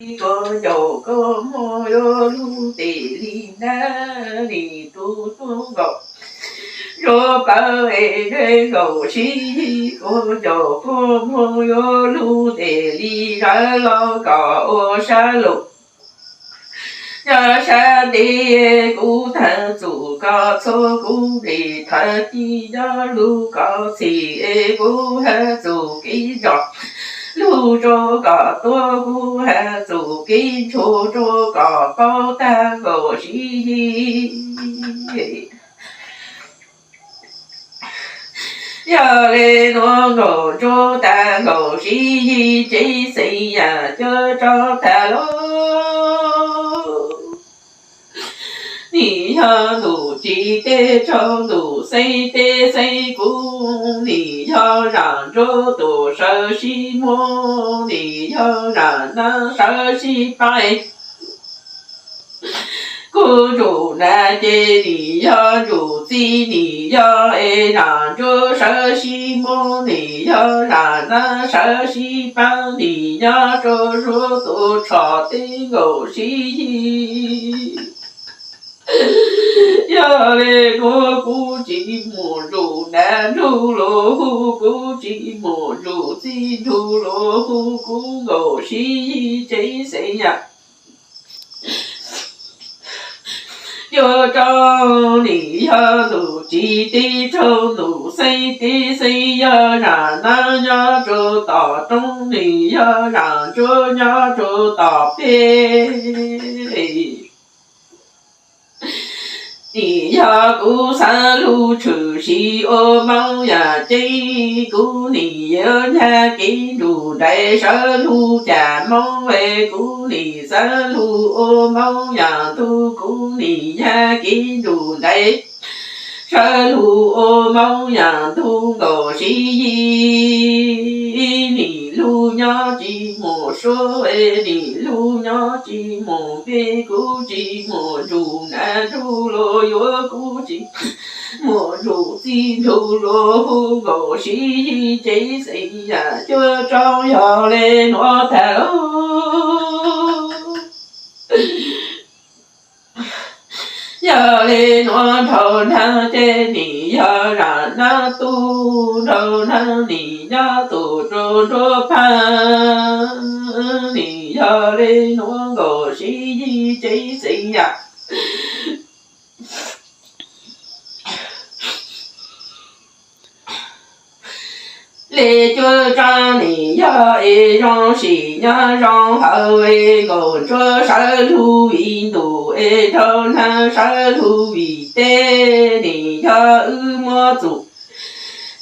Kuv caum koj muag yuav luag tes li nab, nim tus tub nkaus ntsuag pawv es ntshe nkaus sib yig. Kuv caum koj muag yuav luag tes li zawv los kom ua sab laug. Nyob sab ntev kuv thawv txum kom txhua kuv nqis, thawv ci nyob lug kom txhim es kuv hawv txum kev zos lug rua kom tuab, kuv hawv txum kev ntshua rua kom paub tag nkaus sib yig. Yog le nuav nkaus ntsuag tag nkaus sib yig, tsev xeeb yam cuab tsov tag lauj. Nim yog ntuj tsim teb raug ntuj xeeb teb xeeb kuv, nim yog zam ntsuag tus sawv sib muag, nim yog zam nab sawv sib pab. Kuv ntsum nab ces nim yog ntsum txij, nim yog es zam ntsuag sawv sib muag, nim yog zam nab sawv sib pab, nim nyob rua suav tus tsho teb nkaus sib yig. Yog le nuav kuv tsis mus ntsum nab nrug luag hu, kuv tsis mus ntsum txij nrug luag hu, kuv nkaus sib yig tsev xeeb yam. Yuav tsaug nim yog ntuj tsim teb raug ntuj xeeb teb xeeb, yog zam nab nyob rua tom roob, nim yog zam ntsuag nyob rua tom peg. Nim yog kuv xaav lug tshwm sim ua Moob yam ceeb, kuv nim yuav nyag kev nrug nraim sawv lug cam Moob es, kuv nim xaav lug ua Moob yam ntug, kuv nim nyag kev nrug nraim sawv lug ua Moob yam ntug nkaus sib yig. Nim lug nyob tsis mus suav es, nim lug nyob tsis mus peg, kuv tsis mus ntsum nab nrug luag yuav, kuv tsis mus ntsum txij nrug luag hu, nkaus sib yig tsev xeeb yam cuab tsov. Yog le nuav tag lauj. Yog le nuav nraug nab ces nim yog zam nab tub, nraug nab nim nyob tus rua nruab pag, nim yog le nuav nkaus sib yig tsev xeeb yam. Le cuab tsov nim yog es zoo sim nyob zoo hawv es, nkaus ntsuag sawv lug vim ntuj es, nraug nab sawv lug vim teb, nim yog wb muab txum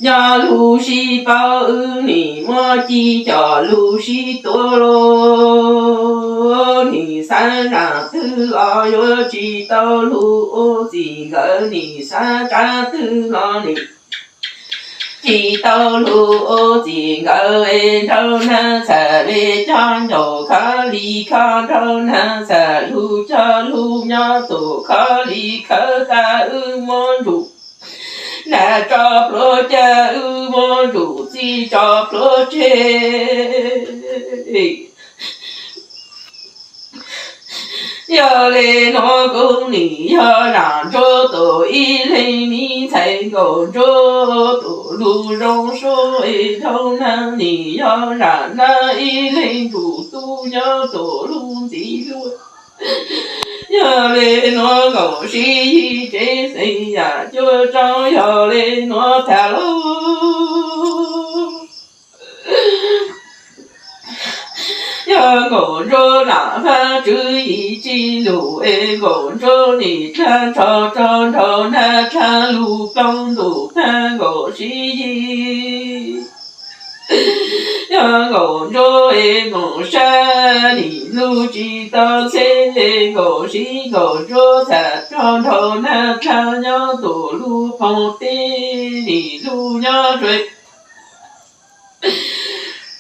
nyob lug sib paub, wb nim muab ci coj lug sib tuav lug, nim xaav zam twg los yuav tsis tau lug ua txij nkawm, nim xaav tsav twg los nim tsis tau lug ua txij nkawm es, nraug nab txhaj le coj ncaus khov li khov, nraug nab txhaj lug coj lug nyob tus khov li khawv, tag wb muab ntsum nab tso pluav cag, wb muab ntsum txij tso pluav tseg. Yog le nuav kuv nim yog zam ntsuag tus ib leeg mi ntxhais, nkaus ntsuag tus lug zoo suab es, nraug nab nim yog zam nab ib leeg ntsum tub, nyob tus lug ntxim hlub. Yog le nuav nkaus sib yig tsev xeeb yam cuab tsov. Yog le nuav tag lauj. Yog nkaus ntsuag lam faj tswv yim tsi lug es, nkaus ntsuag nim dlaag nrho rua nraug nab dlaag lug ploog ntuj tag nkaus sib yig. Yog nkaus ntsuag es moog sab nim lug tsis tau ntxheb, nkaus sib nkaus ntsuag txhaj rua nraug nab dlaag nyob tus lug phoov teb, nim lug nyob tsua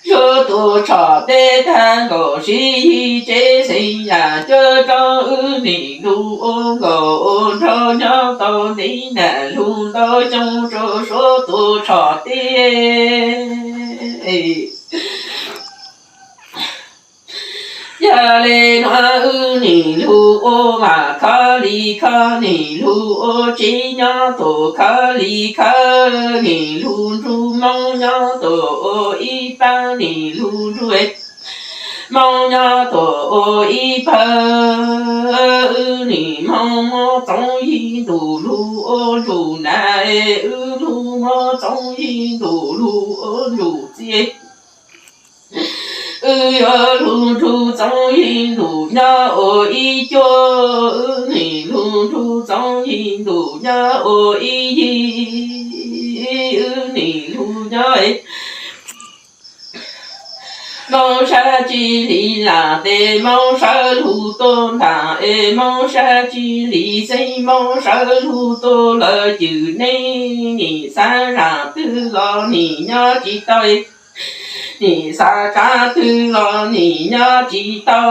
ntsuag tus tsho teb tag nkaus sib yig tsev xeeb yam cuab tsov, wb nim lug ua nkaus ua nraug nyob tau ntev nam lug ntau xyoo rua suav tus tsho teb. Yog le nuav wb nim lug ua vaam khov li khov, nim lug ua tsev nyob tuam khov li khov, nim lug nrug Moob nyob tuam ua ib pab, nim lug nrug Moob nyob tuam ua ib pab. Wb nim Moob muab Txoov Yig Ntus lug ua ntsum nam, wb lug muab Txoov Yig Ntus lug ua ntsum txiv. Wb yuav lug nrug Txoov Yig Ntus nyob ua ib cuab, wb nim lug nrug Txoov Yig Ntus nyob ua ib yig, wb nim lug nyob. Moob sab tsi li lam tes Moob sawv lug tuaj ntaag, es Moob sab tsi li xeeb Moob sawv lug tuaj lawm cwm neej, nim xav zaam twg los nim nyob tsi tau, nim xav tsav twg los nim nyob tsi tau,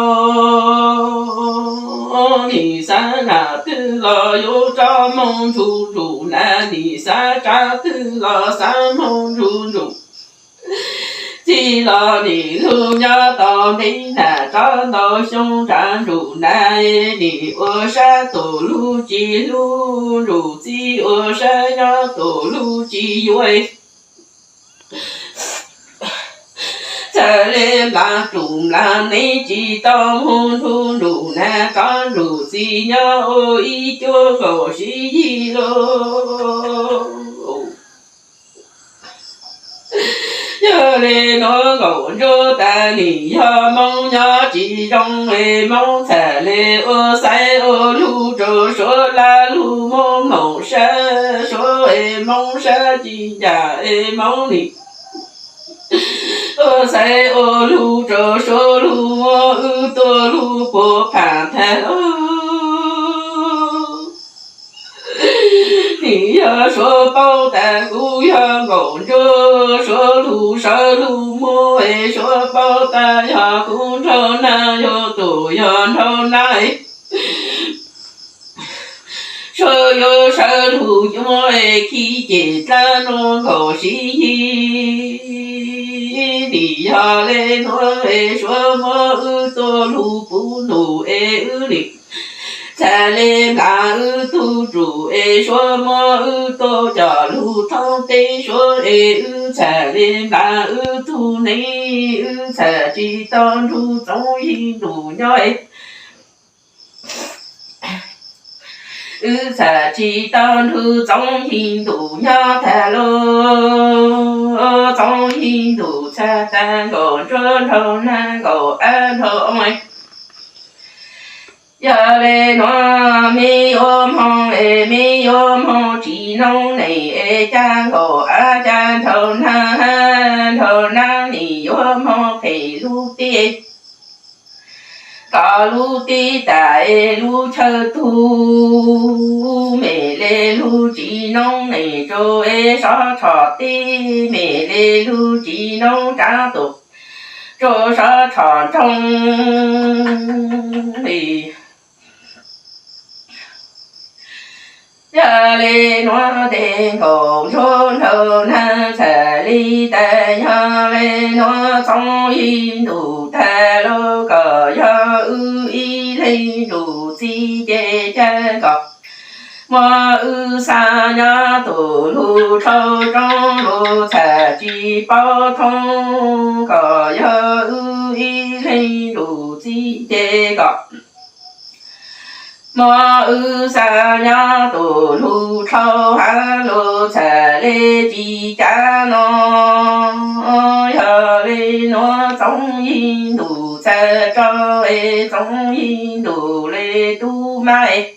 nim xav zaam twg los yuav tso moog nrug ntsum nam, nim xav tsav twg los xav moog nrug ntsum txiv los nim lug nyob tau ntev nam, tsob ntau xyoo tsav ntsum nam, nim ua sab tuam lug tsi hlub, ntsum txiv ua sab nyob tuam lug tsi yuav. Txhaj le nplaag tsum nplaag neeb tsi tau moog nrug ntsum nam, tsob ntsum txiv nyob ua ib cuab nkaus sib yig lug. Yog le nuav Nkaum Ntsuab tas nim yog Moob nyob tsi zoo, es Moob txhaj le ua xaiv ua lug rua Suav, lug muab moog sab Suav, es Moob sab tsi ncaam, es Moob nim ua xaiv ua lug rua Suav, lug muab wb tuaj lug puag phaam thaaj lug. Nim yog Suav paub tas kuv yog Nkaum Ntsuab, Suav lug sawv lug muab, es Suav paub tas yog kuv nraug naag, yog tuam yog nraug naag, Suav yuav sawv lug yuav muab, es khib ceg dlaab nuav nkaus sib yig. Nim yog le nuav, es Suav muab wb tuaj lug puv ntuj, es wb nim txhaj le nplaag wb tug tsum, es Suav muab wb tuaj coj lug thoob teb Suav, es wb txhaj le nplaag wb tug neeb, wb txhaj tsi tau nrug Txoov Yig Ntus nyob. Wb txhaj tsi tau nrug Txoov Yig Ntus nyob thaaj lug. Txoov Yig Ntus txhaj taag Nkaum Ntsuab nraug naag nkaum ab nraug oo. Yog le nuav meb yuav moog es meb yuav moog tsi noob neej es ca nkaum ab ca nraug naag, nraug naag nim yuav moog phem lub teb. Kom lub teb tas es lub chaw tug, mej le lug tsi noob neej rua es sov tshom teb, mej le lug tsi noob tsav tuam rua sov tshom nroog. Yog le nuav tes Nkaum Ntsuab nraug naag txhaj le tas, yog le nuav Txoov Yig Ntus taag lug kom yog wb ib leeg ntsum txiv ces ca kom muab wb xa nyob tuam lug rau roob lug txhaj tsi paub thoob, kom yog wb ib leeg ntsum txiv ces kom muab wb xa nyob tuam lug rau haav lug txhaj le tsi cav no. Yog le nuav Txoov Yig Ntus txhaj tso es Txoov Yig Ntus le tub mab es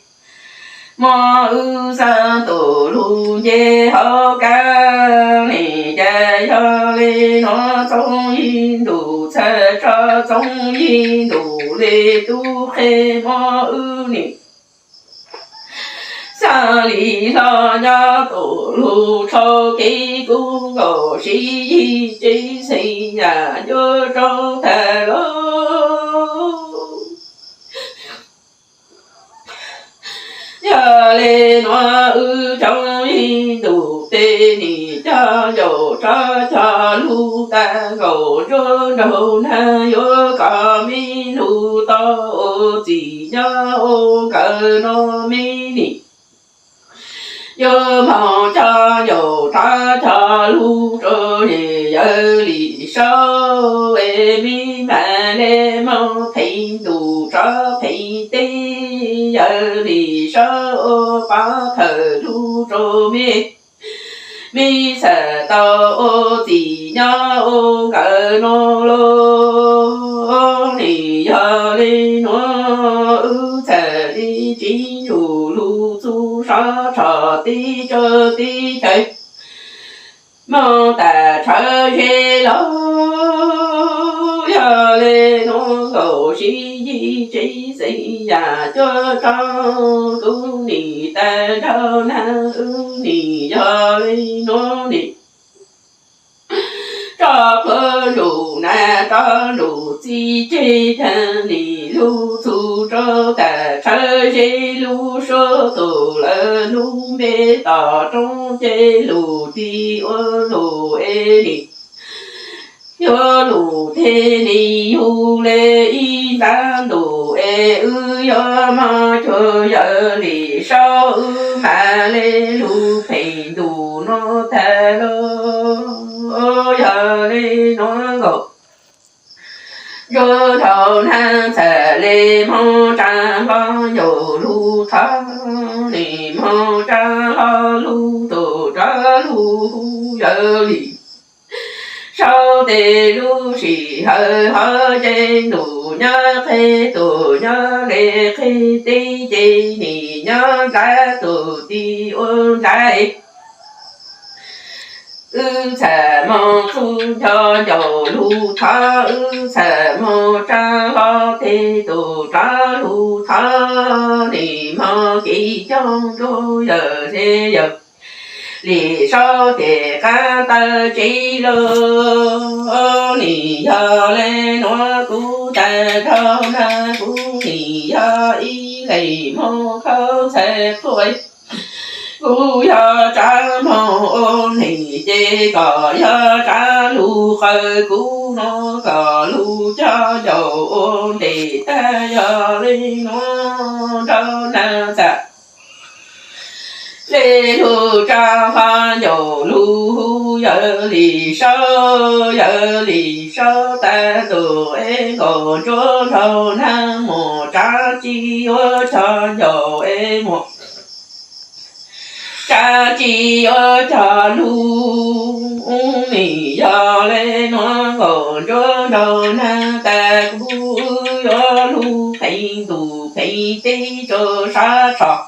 muab wb xa tuam lug nce hauv kav ne. Cas yog le nuav Txoov Yig Ntus txhaj tso Txoov Yig Ntus le tub qhe muab wb nim xa li hlo nyob tuam lug rau kev kub nkaus sib yig tsev xeeb yam yuav rau tag lug. Yog le nuav wb Txoov Yig Ntus tes nim coj ncaus rov coj lug tag, Nkaum Ntsuab nraug naag yuav kom mej lug tus txiv nyob ua nkawd no me nim yuav moog coj ncaus rov coj lug rua nim yawg Lis Saub es me mam le moog pheej ntuj rov pheej teb. Yawg Lis Saub ua pov thawj lug rua me, me txham tau ua txiv nyob ua nkawd no lauj. Nim yog le nuav wb txham le tsiv ntsug lug txug sab tshom teb tsaws teb chaws moog tag tshawv ze los. Yog le nuav nkaus sib yig tsev xeeb yam cuab tso kuv nim tag nrho na. Wb nim yog le nuav nim tso pluav ntsug na, tso ntsug txij ceg tag nim lug txug rua tag tshawv ze lug suav tug lawv lub npe tom roob ces lug tig ua lug es nim yuav lug teg nim yug le ib ntav ntuj es wb yuav moog cuag yawg Lis Saub wb mam le lug pheej ntuj nuav tag lauj. Yog le nuav nkaus ntsuag nraug nag txham le moog tsaa hlo ncaus lug thov, nim moog tsaa hlo lug tug rov lug hu yawg Lis Saub. Tej lub sij hawm hov ces ntuj nyob qheb tug nyob le qheb teb ces nim nyob dlav tug tig ua dlav. Wb txham moog qub nco ncaus lug thov, wb txham moog tsaa hlo teg tug rov lug thov, nim moog kev coj nrug yawg le yawg Lis Saub ces qab tawg tsev lauj. Nim yog le nuav kuv tag nrho na, kuv nim yog ib leeg moog khaub ntxhais quaj. Kuv yog tsav moog ua neeg ces kom yog tsav lug qawm kuv no, kom lug coj ncaus ua ntes tag yog le nuav nrau nag txam le lug tsaa hlo ncaus lug hu yawg Lis Saub. Yawg Lis Saub tag ntuj es nkaus ntsuag nraug nag mus tsav tsi yuav coj ncaus es mus tsav tsi yuav coj lug. Nim yog le nuav nkaus ntsuag nraug nag tag kuv yuav lug pheej ntuj pheej teb rua sab tshom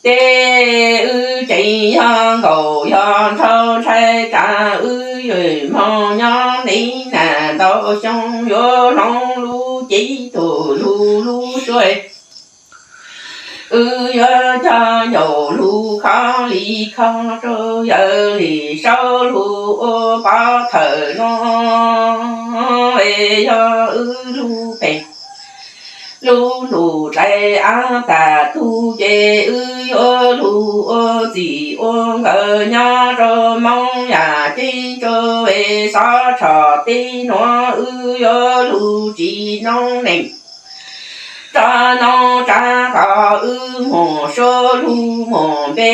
teb. Wb tseem yog nkaus yog nraug ntshai tsav, wb yuav moog nyob ntev nag ntau xyoo yuav hloov lub cev tug lug lub suab. Wb yuav coj ncaus lug khov li khov rua yawg Lis Saub lug ua pov thawm nuav es yog wb lug pheej lub ntuj dlai av tag tug ces wb yuav lug ua txij ua nkawm nyob rua Moob yam ceeb rua es xov tshom teb nuav wb yuav lug tsim noob neej tso noob tsav kom wb moog suav lug moog npe.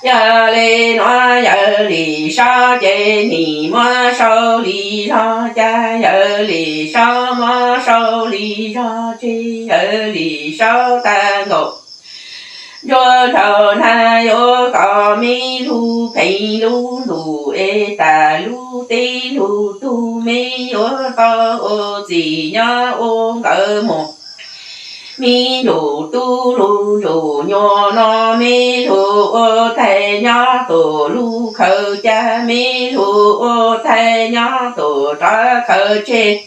Yog le nuav yawg Lis Saub ces nim muab sau li zog, cas yawg Lis Saub muab sau li zog tseg. Yawg Lis Saub tag nkaus ntsuag nraug nag yuav kom me lug pheej lub ntuj es tag lub teb lug tug, me yuav tau ua txij nyob ua nkawm mus. Me lug tub lug ntsuag nyuas no, me lug ua thaij nyob tug lug khaws cag, me lug ua thaij nyob tug rov khaws tseg.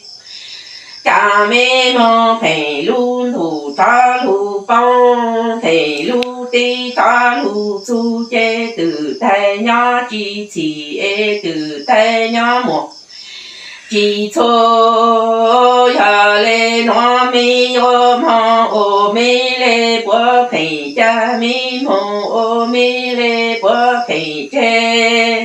Cas me moog pheej lub ntuj rov lug poob, pheej lub teb rov lug txug, ces twm thaij nyob tsis txhim es twm thaij nyob mus tsis txhua. Yog le nuav me yuav moog ua me le puav pheej cag, me moog ua me le puav pheej tseg.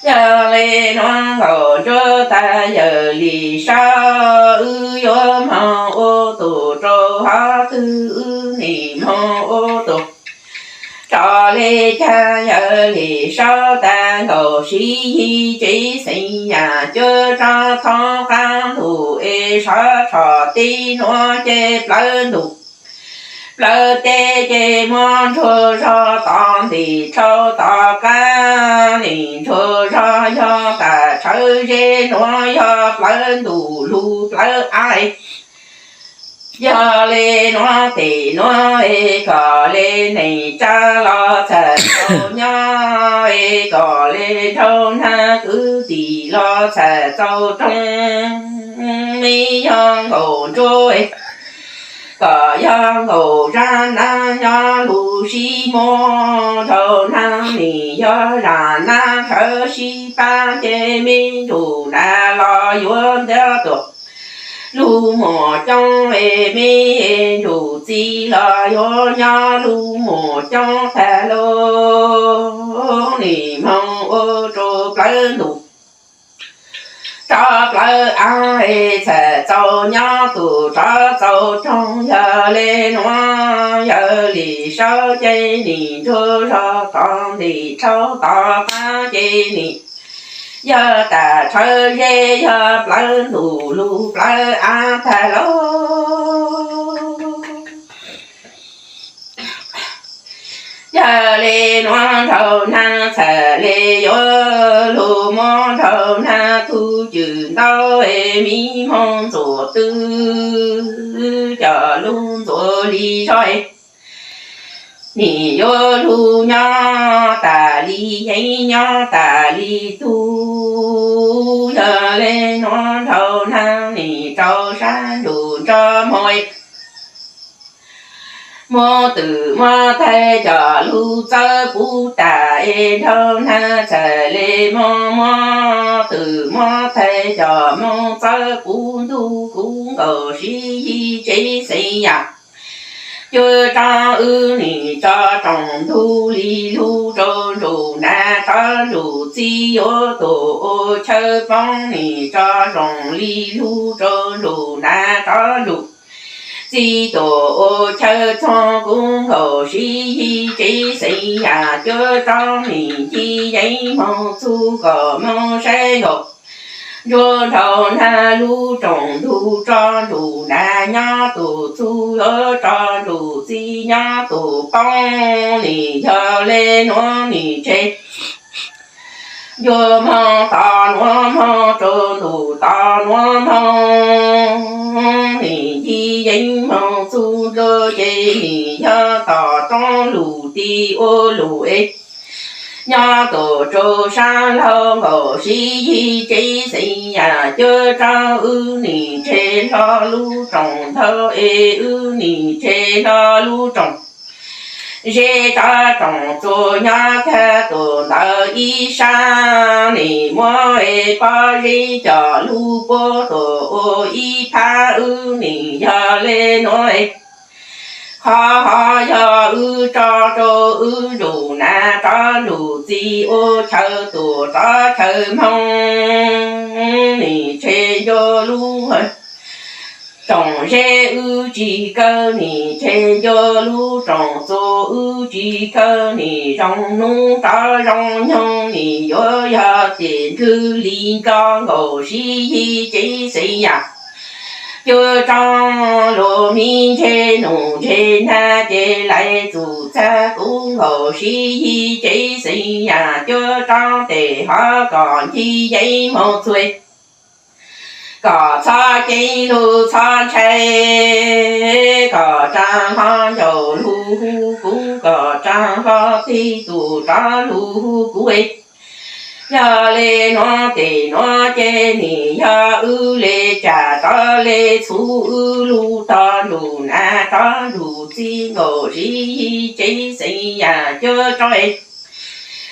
Yog le nuav nkaum ntsuab tag yawg Lis Saub, wb yuav moog ua tus rau hov twg, wb nim moog ua tus tso le caag. Yawg Lis Saub tag nkaus sib yig tsev xeem yam, cuab rov thoob qaab ntug es sov tshom teb nuav ces plawv ntuj plawv teb ces muab ntsuag zog tod ntim dlhau tom qab, nim ntsuag zog yog tag tshawv zeb nuav yog plawv ntuj lug plawv av. Yog le nuav tes nuav es kom le neeg tsa los txham txaus nyob, es kom le nraug nag kwv tij los txham txaus roog. Me yog nkaum ntsuab kom yog nkaum zag nab nyob lug sib muab, nraug nag nim yog zag nab tshawv sib pab, ces me ntsuj nag los yuav ntiab tuaj lug muam coob, es me ntsuj txiv los yuav nyob lug muam coob tag lug. Nim moog ua rau plawv ntuj rov plawv av, es txham txaus nyob tus rov txaus roog. Yog le nuav yawg Lis Saub ces nim ntsuag zog tod ntim dlhau tom qab, ces nim yog tag tshawv zeb yog plawv ntuj lug plawv av tag lug. Yog le nuav nraug nag txham le yuav lug muab nraug nag tug cwm ntau, es me moog ntxuav twg coj lug ntxuav li zog, nim yuav lug nyob tas li yeeb nyob tas li tug. Yog le nuav nraug nag nim rau sab nruj nrog moog, muab twm muab thaij coj lug txawb puv tas, es nraug nag txham le moog muab twm muab thaij coj moog txawb puv ntug kuv nkaus sib yig tsev xeeb yam. Cuab rov wb nim tso rooj ntug li lug rau nruj nag, rov nruj txiv yuav tuaj ua chaw poob, nim tso rooj li lug rau nruj nag, rov nruj txiv tuaj ua chaw txoog kuv nkaus sib yig tsev xeeb yam. Cuab rov nim ncig yeeb moog txug kom moog saib nkaus ntsuag nraug nag lub rooj ntug, tso nruj nag nyob tus txug yuav tso nruj txiv nyob tus poob, nim yog le nuav nim tseg ncuag moog tod nuav moog rau ntuj tod nuav moog, nim ncig yeeb moog txug nruj ces nim yog tom roob lug ti ua lug es nyob tuaj rau sab laug nkaus sib yig tsev xeeb yam. Cuab rov wb nim tseg hlo lub rooj ntug es wb nim tseg hlo lub rooj ze, rov rooj txuas nyob kag tus ntawd ib sab, nim muab es pob zeb coj lug puab tuaj ua ib phab. Wb nim yog le nuav es qhov hov yog wb tso rau wb nruj nag rov nruj txiv ua chaw tuaj rov chaw moog, nim tseg ncuag lub rooj ze wb tsis kawg, nim tseg ncuag lub rooj txuas wb tsis kawg, nim zoo hnub rov zoo nyoog, nim yuav yog tim nrwg li nrov nkaus sib yig tsev xeeb yam. Cuab rov lug mi ntseg nus ntseg nag ces lais txuj txag kuv nkaus sib yig tsev xeeb yam. Cuab rov tes hov kom ncig yeeb moog txug kom txhob ceeb lug txhob ntshai, kom tsaa hlo ncaus lug hu kuv, kom tsaa hlo tig tus rov lug hu kuv. Yog le nuav tes nuav ces nim yog wb le tsam rov le txhuv wb lub tog nruj nag rov nruj txiv nkaus sib yig tsev xeeb yam. Cuab rov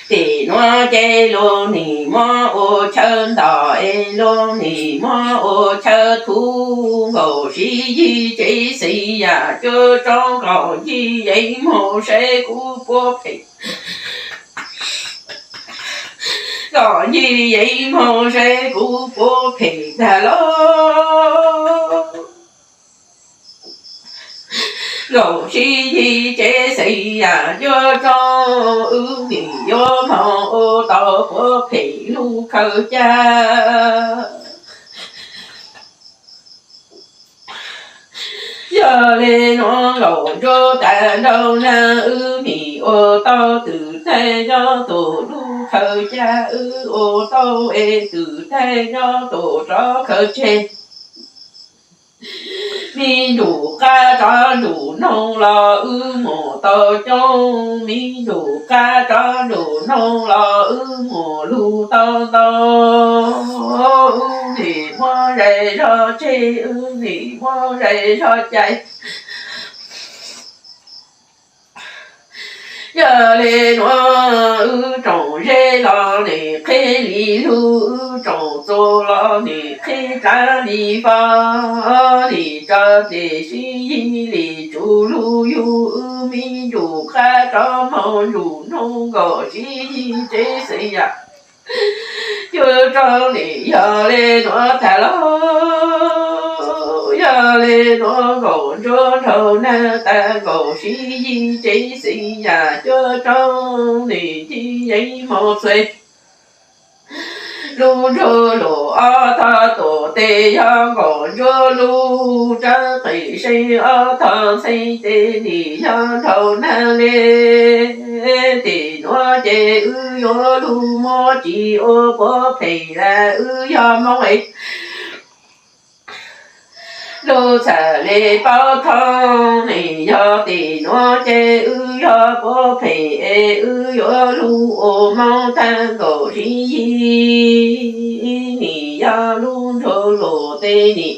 tes nuav ces lug nim muab ua chaw ntoo es lug nim muab ua chaw thuv nkaus sib yig tsev xeeb yam. Cuab rov kom ncig yeeb moog saib kuv puab phem. Tom ncig yeej moog seb kuv puab phem tag lauj. Nkaum Sib Yig tsev xeeb yam cuab tsoog, wb nim yuav moog ua tau puab phem lub khaws caj. Yog le nuav Nkaum Ntsuab tag nraug nag, wb nim ua tau twm thaij nyob tus lub khaws caj, wb ua tau es twm thaij nyob tus rov khaws tseg. Me ntsuj qab rov ntsum noog los wb mus tau coob, me ntsuj qab rov ntsum noog los wb mus lug tau ntau. Wb nim muab zais zog tseg, wb nim muab zais zog cais. Yog le nuav wb tsoom zeb los nim qheb li lug, wb tsoom txuas los nim qheb tsaav li fab, nim tso tes Sib Yig lim tsum lug yug, wb me ntsuj qab rov moog ntsum noog Nkaum Sib Yig tsev xeeb yam cuab tsoog. Nim yog le nuav tag lauj, yog le nuav Nkaum Ntsuab nraug nag tag, Nkaum Sib Yig tsev xeeb yam cuab tsoog, nim tig yeej moog txhua lub ntsug lug ob tog tuam tes yog Nkaum Ntsuab lub, rab qim seeb ob tog ntxheeb tes nim yog nraug nag le. Tim nuav ces wb yuav lug muab tsis ua puab phem lawm, wb yog Moob es lug txham le paub thooj, nim yog tim nuav ces wb yog puab phem es wb yuav lug ua Moob tag. Nkaum Sib Yig nim yog lub ntsug lug tes nim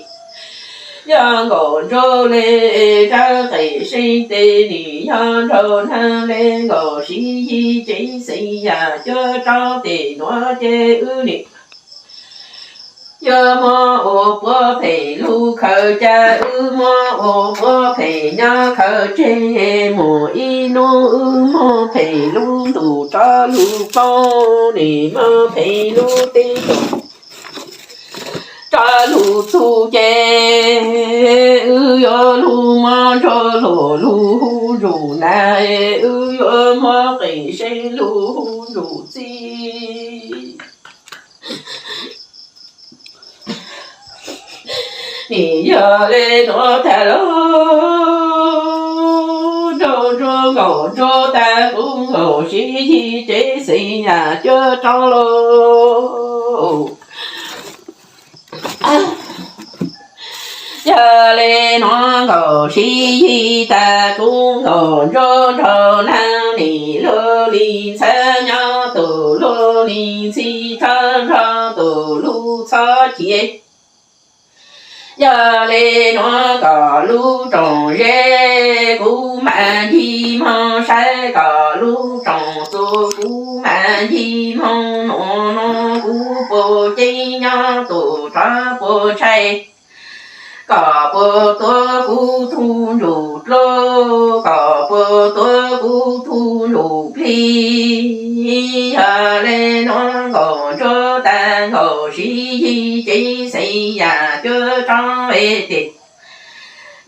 yog Nkaum Ntsuab le, rab qim seeb tes nim yog nraug nag le. Nkaum Sib Yig tsev xeeb yam cuab tsoog, tim nuav ces wb nim yuav muab ua puab phem lub khaws caj, wb muab ua puab phem nyob khaws tseg, mus ib hnub wb muab phem lub ntuj rov lug poob, nim muab phem lub teb chaws rov lug txug ces wb yuav lug muab ntsug lug lug hu ntsug nag, wb yuav muab qim seeb lug hu ntsug txij. Nim yog le nuav tag lauj, nraug ntsuab Nkaum Ntsuab tag kuv, Nkaum Sib Yig tsev xeeb yam cuab tsoog lauj. Yog le nuav Nkaum Sib Yig tag kuv, Nkaum Ntsuab nraug nag nim lug li ntxhab nyob tus lug li ntxhi, tshab nrog tus lug txhob chim. Yog le nuav kom lub tsoom zeb kuv mam ncig moog saib, kom lub tsoom txuas kuv mam ncig moog nua, nua kuv puas ceeb nyob tus rov puas ntshai, kom puas tuav kuv tug ntsuj dluab, kom puas tuav kuv tug ntsuj plig. Yog le nuav Nkaum Ntsuab tag, Nkaum Sib Yig tsev xeeb yam cuab tsoog es tes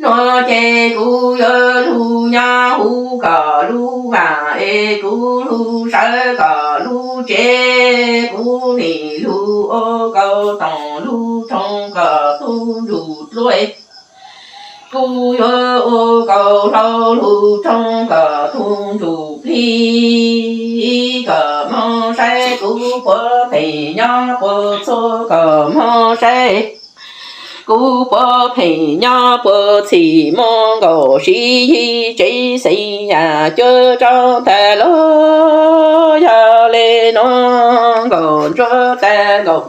nuav ces kuv yuav lug nyob huv kom lub vaam es kuv lug sawv kom lub tsev, kuv nim lug ua kaus toom lug rhooj kom tug ntsuj dluab, kuv yuav ua kaus hlau lug rhooj kom tug ntsuj plig, kom moog saib kuv puab phem nyob puas txhua, kom moog saib kuv puab phem nyob puas txhim muaj. Nkaum Sib Yig tsev xeeb yam cuab tsoog tag lauj. Yog le nuav Nkaum Ntsuab tag, Nkaum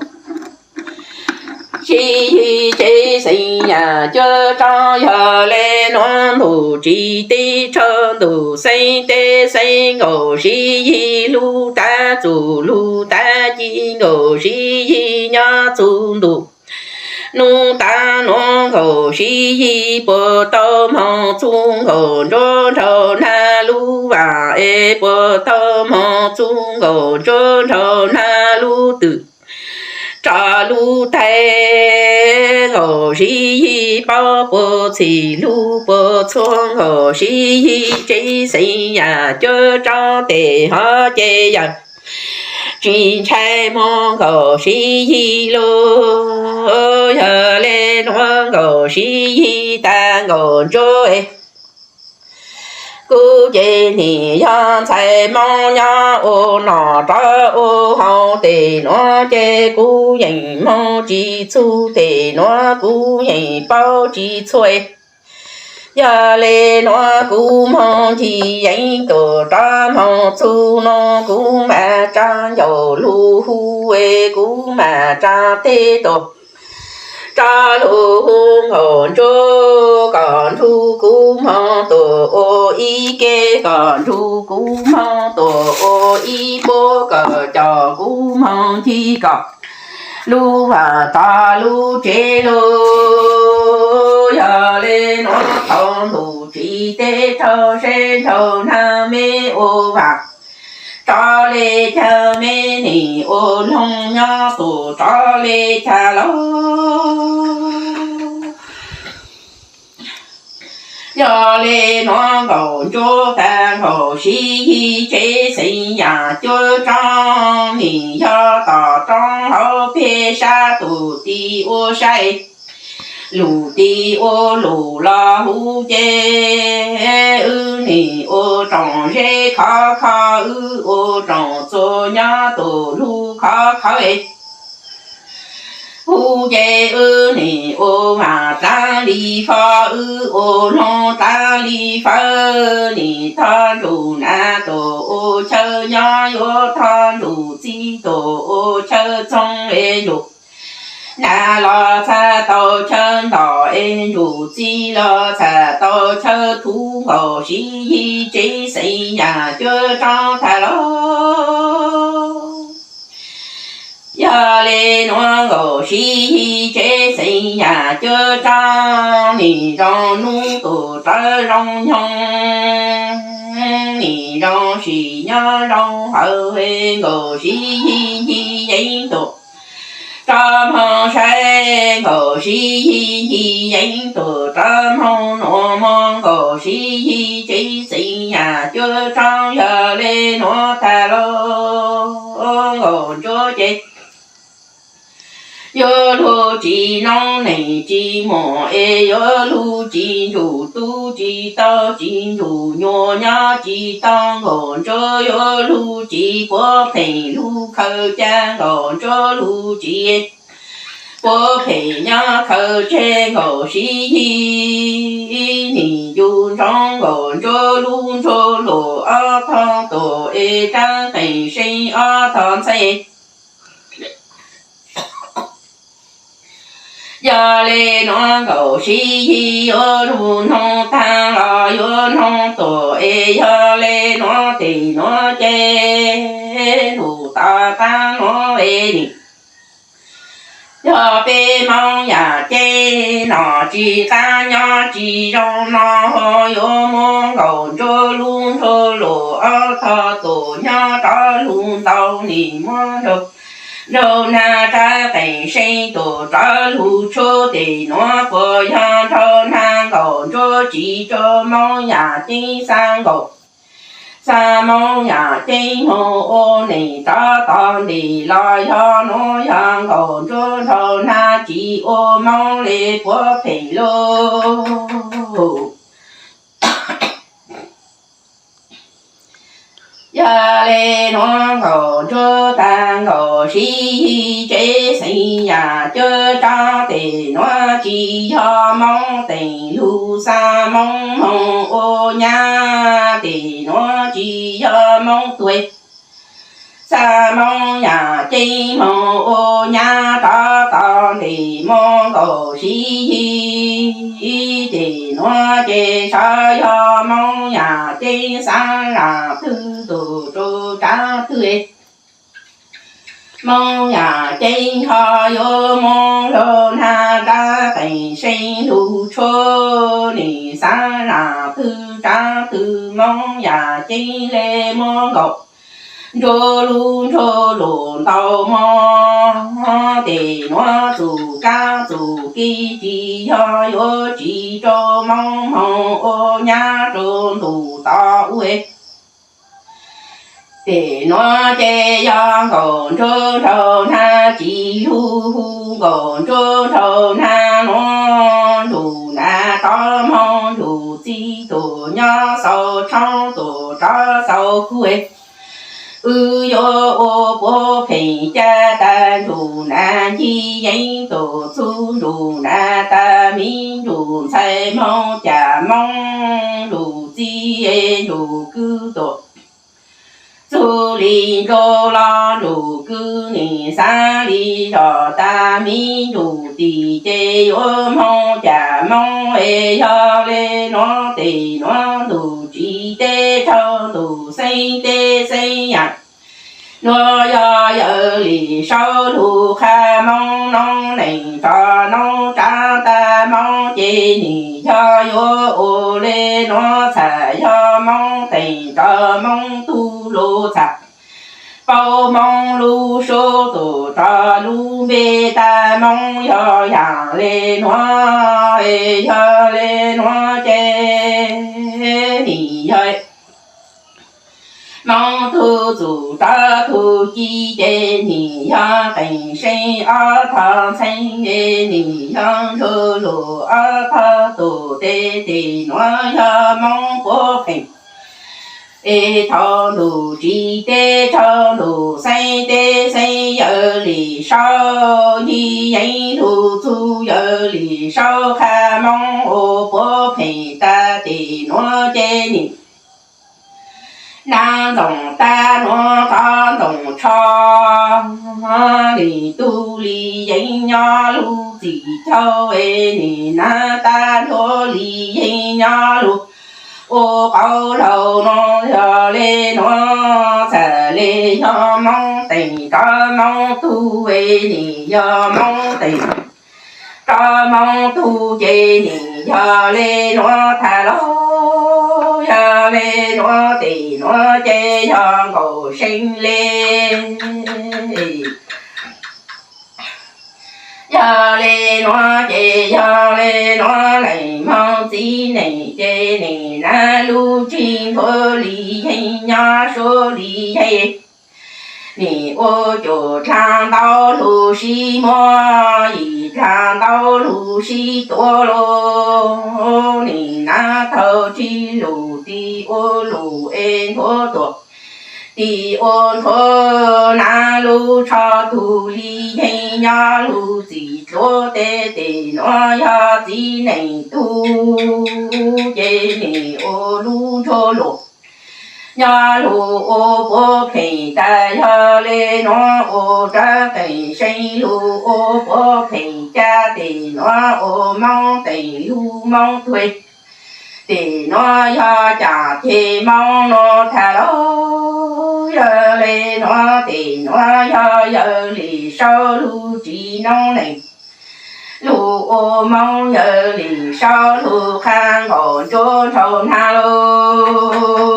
Sib Yig tsev xeeb yam cuab tsoog. Yog le nuav ntuj tsis teb tshaj ntuj xeeb teb xeeb, Nkaum Sib Yig lub tag txuj lub tag ci, Nkaum Sib Yig nyob txug ntuj nub tag nuav, Nkaum Sib Yig puas tau moog txug Nkaum Ntsuab nraug nag lub paam es puas tau moog txug Nkaum Ntsuab nraug nag lub twm rov lub taig. Nkaum Siv Yig paub puas txhim lug puas txhua, Nkaum Siv Yig tsev xeeb yam cuab tsaab tes hov ces yawg tsis ntshai moog Nkaum Siv Yig lug. Yog le nuav Nkaum Siv Yig tag Nkaum Ntsuab kuv ces nim yog ntxhais Moob nyob ua nom rov ua haus, tes nuav ces kuv yeej moog tsis txug, tes nuav kuv yeej paub tsis txhua. Yog le nuav kuv moog ncig yeev tus rov moog txug nuav, kuv mam tsa ncaus lug hu es kuv mam tsa teg tus rov lug hu Nkaum Ntsuab kom nrug kuv moog tus ua ib ke, kom nrug kuv moog tus ua ib puab, kom coj kuv moog ncig kom lug vam txog lub tsev lug. Yog le nuav thaus ntuj tsis teb raug seb nraug nag meb ua vaam rov le caag, meb nim ua loog nyob tus rov le caag lauj. Yog le nuav Nkaum Ntsuab tag Nkaum Siv Yig tsev xeeb yam cuab tsaab, nim yog tom roob hauv peg sab tus ti ua saib, lug ti ua lug los huv ces wb nim ua rooj zeb khov kho, wb ua rooj txua nyob tus lug khov kho. Huv ces wb nim ua vaam dlaab li fo, wb ua loog dlaab li fawb, nim thoj ntsug nag tus ua chaw nyob, yuav thoj ntsug txij tus ua chaw txoog es ntsug nag los txhaj tau chaw ntog es ntsug txij los txhaj tau chaw thuv. Nkaum Siv Yig tsev xeeb yam cuab tsaab tag lauj. Yog le nuav Nkaum Siv Yig tsev xeeb yam cuab tsaab, nim zoo nub tus rawv zoo nyoog, nim zoo sim nyob zoo hawv, Nkaum Siv Yig ncig yeev tus rov moog saib, Nkaum Siv Yig ncig yeev tus rov moog nuav moog, Nkaum Siv Yig tsev xeeb yam cuab tsaab. Yog le nuav tag lauj Nkaum Ntsuab ces yuav lug tsis noob neej tsis muaj es yuav lug tsis ntsug tub tsis taug tsis ntsug nyuas, nyob tsis tau Nkaum Ntsuab, yuav lug tsis puab pheej lug khaws ca Nkaum Ntsuab, lug tsis puab pheej nyob khaws tseg Nkaum Siv Yig. Nim yug ntsoov Nkaum Ntsuab lub ntsuag lug ob tog tus es rab qeej seeb ob tog ntxheb. Yog le nuav Nkaum Siv Yig yuav lug noog taag los yuav noog tuag es, yog le nuav tes nuav ces lug tau taag nuav es nim yog peb Moob yam ceeb, nom tsis qab nyob tsis zoo no, yuav muab Nkaum Ntsuab lub ntsuag lug ob tog tus nyob rov lug ntau, nim muab nraug nraug nag rab qeej seeb tus rov lug tshuab. Tes nuav puas yog nraug nag Nkaum Ntsuab tsis tso Moob yam ceeb xa Nkaum xa Moob yam ceeb moog ua neej rov tog ntes los, yog nuav yog Nkaum Ntsuab nraug nag tsis ua Moob le puab pheej lug. Yog le nuav Nkaum Ntsuab tag Nkaum Siv Yig tsev xeeb yam cuab tsaab. Tes nuav tsis yog Moob teem lug xa Moob moog ua nyab, tes nuav tsis yog Moob tuag xa Moob yam ceeb moog ua nyab rov tog ntes moog Nkaum Siv Yig. Tes nuav ces sav yog Moob yam ceeb xaav zam twg tus tsu tsav twg. Moob yam ceeb ho yuav muab nraug nag rab qeej seeb lug tshuab, nim xaav zam twg tsav twg Moob yam ceeb le muab nkaus ntsuab lub ntsuab lus ntau mog. Tes nuav txuj kab txuj kiv tsis yog yuav tsis rau Moob moog ua nyab rau ntuj tod ua. Tes nuav ces yog nkaum ntsuab nraug nag tsis lug hu nkaum ntsuab nraug nag nuav ntsug nag rov moog ntsug txij tuam nyob xaus tshoob tuam rov xaus kuv. Wb yuav ua puav pheej caj tas ntsug nag ncig yeev tuam txug ntsug nag tas miv ntsug ntxhais moog cas Moob ntsug txij ntsug kwv tuam txug li nkaus los ntsug kwv nim xaav li zog tas miv ntsug tim ces yuav moog cas Moob es yog le nuav tes nuav ntuj tsis teb raug ntuj xeeb teb xeeb yam. Nuav yog yawm Lis Saub lug qha Moob noob neej tso noob tsav tas Moob ces nim yog yuav ua le nuav txham yog Moob teem tso Moob tug lug txham paub Moob lub suab tuam tso lub npe tas Moob yog yam le nuav, yog le nuav ces nim yog Moob tug txuj rov tug ci ces nim yog qeej seeb ob tog ntxheeb, nim yog ntsug lug ob tog tuam tes, tes nuav yog Moob puav pheej es thaum ntuj tsis teb raug ntuj xeeb teb xeeb yawm Lis Saub ncig yeev lug txug yawm Lis Saub qha Moob ua puav pheej tas tes nuav ces nim nab ntxoov tag nuav qhov ntxoov tsho, nim tug Lis Yeeb nyob lug txim caug es nim nab tag nrho Lis Yeeb nyob lug ua qauv laug nuav, yog le nuav txham le yog Moob teem tso Moob tug es nim yog Moob teem tso Moob tug ces nim yog le nuav tham lauj, yog le nuav tes nuav ces yog nkaum seeb le. Yog le nuav ces yog le nuav leej moog txiv neej ces nim nab lub tsig nthuav Lis Yeeb nyob suav Lis Yeeb. Nim ua cuam dlaag ntau lug sib muab, yim dlaag ntau lug sib tuav lauj. Nim nab thaug tsib lug tis ua lug es nthuav tuam tis ua nthuav nab lub tsho tug Lis Yeeb nyob lug txim dluav tes, tes nuav yog txiv neej tug ces nim ua lub ntsuag lug nyob lug ua puav pheej tas, yog le nuav ua rab qeej seeb lug ua puav pheej caj, tes nuav ua Moob teem lug Moob tuag. Tes nuav yog cam ces Moob nuav tham lauj, yog le nuav tes nuav yog yawm Lis Saub lug tsim noob neej lug ua Moob, yawm Lis Saub lug qha nkaum ntsuab nraug nag lauj.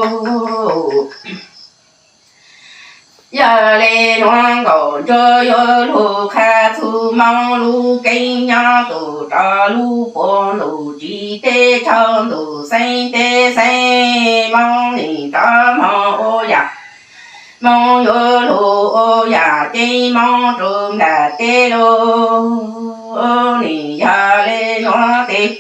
Yog le nuav nkaum ntsuab yuav lug qha txug Moob lub keeb nyob tuam rov lub puag ntuj tsis teb raug ntuj xeeb teb xeeb, Moob nim rov moog ua yam, Moob yuav lug ua yam ceeb Moob rua nram teb lauj. Nim yog le nuav tes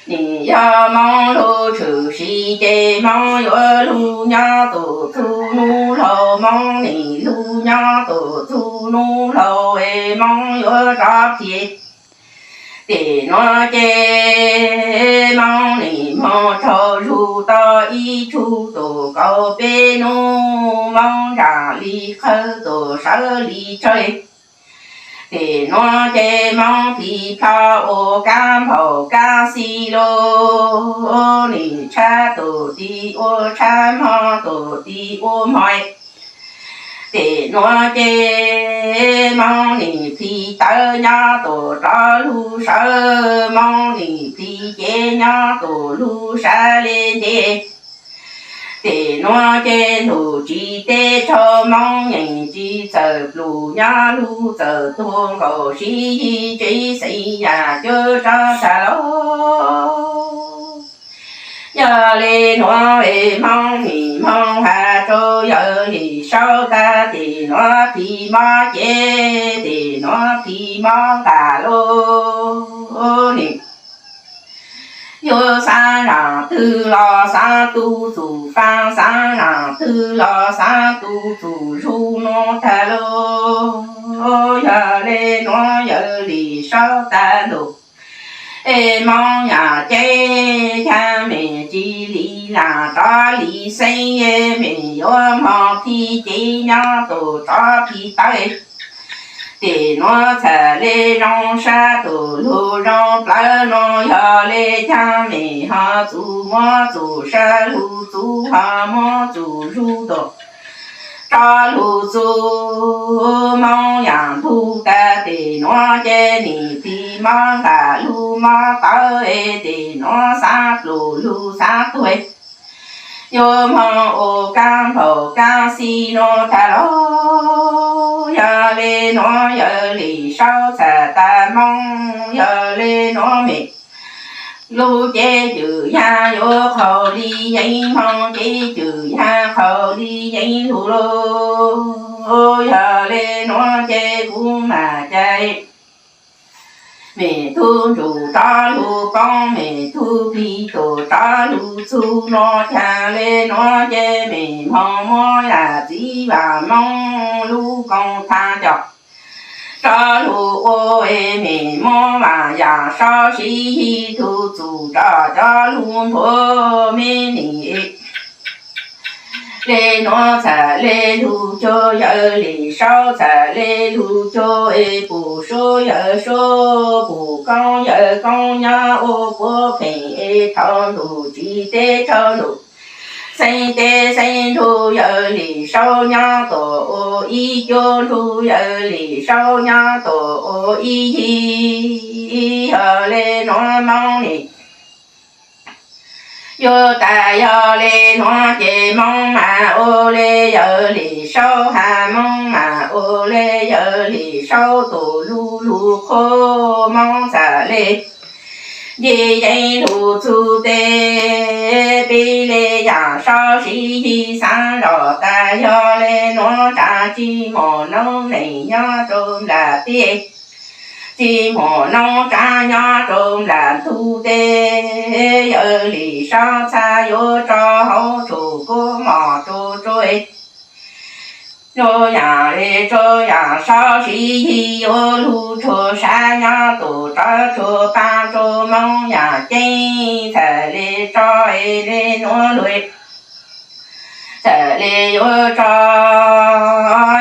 nim yog Moob lug tshwm sim ces Moob yuav lug nyob tuam txug nub laug, Moob nim lug nyob tuam txug nub laug es Moob yuav rov plhis. Tes nuav ces Moob nim moog tsaug zug tau ib tshug tuam kaum peb nub, Moob nraag li qhawv tuam sawv li tsawg. Tes nuav ces Moob plig plho ua kab nphaum kab xis lug, nim tshab tuam tis ua tshab, hmo tuam tis ua hmo. Tes nuav ces Moob nim plig tawv nyob tuam rov lug sawv, Moob nim plig cev nyob tuam lug sab le ntev. Tim nuav ces ntuj tsis teb tsaug, Moob yeej tsis txawm plum, nyob lug txawm tuag nkaus, sib yig tsev xeeb yam cuab tsav tag lauj. Yog le nuav es Moob nim Moob has rua Yawm Lis Saub tas, tim nuav phim mob ces tim nuav phim mob nqag lauj. Nim yuav xaav zaam twg los xaav tu txug faaj, xaav zaam twg los xaav tu txug zug nuav tag lauj. Yog le nuav Yawm Lis Saub tas ntuj, es Moob yam ceeb caag, mej tsis li laag rov li xeeb, mej yuav moog phim cev nyob tuaj rov phim tawv. Tim nuav txhaj le zoo sab tuaj lug zoo plawv nuav, yog le caag mej ho txuj muab txuj sab lug txuj, ho muab txuj zug tuaj rov lug txuj. Moob yaam ntug tas, tim nuav ces nim phim mob nqag lug mob tawv, es tim nuav xaav plum lug xaav tuag, yuav moog ua kaab npaum kaab xib nuav tag lauj. Yog le nuav Yawm Lis Saub txhaj tas Moob, yog le nuav mej lug ces cwm yaag yuav qhau li yeeb, moog ces cwm yaag qhau li yeeb lug lauj. Yog le nuav ces kuv maam cai mej tug ntsum rov lug poob, mej tug plig tuaj rov lug txug nuav, caag le nuav ces mej moog muab yam txiv vaam Moob lub koom thaab coj rov lug ua, es mej muab vaam Yaam Saub Siv Yig tug txuj rov coj lug nthuav mej nim. Le nuav txhaj le lug cuag Yawm Lis Saub, txhaj le lug cuag es pum suav Yawm Suav, pum koob Yawm Koob nyob ua puab pheej es thaum ntuj tsis teb tsaug ntuj, xeeb teb xeeb nrug Yawm Lis Saub nyob tuaj ua ib cuab nrug Yawm Lis Saub nyob tuaj ua ib yig. Yog le nuav Moob nim yuav tas, yog le nuav ces Moob maam ua le Yawm Lis Saub has, Moob maam ua le Yawm Lis Saub tuaj lug lug qhuab, Moob txhaj le nce yeeb lug txug teb, peb le Yaam Saub Siv Yig xaav zoj tas, yog le nuav tsav tsis muaj noob neeg nyob rua nplaim teb, tsis muaj noob tsav nyob rua nplaim ntug teb. Yawm Lis Saub txhaj yuav tso hauv tshuaj kuv mom tsuj tsuav, rua Yaam le rua Yaam Saub Siv Yig yuav lug tshua sab nyob tuaj rov tshua paab rua Moob yam ceeb, txhaj le tso es le nuav lug, txhaj le yuav tso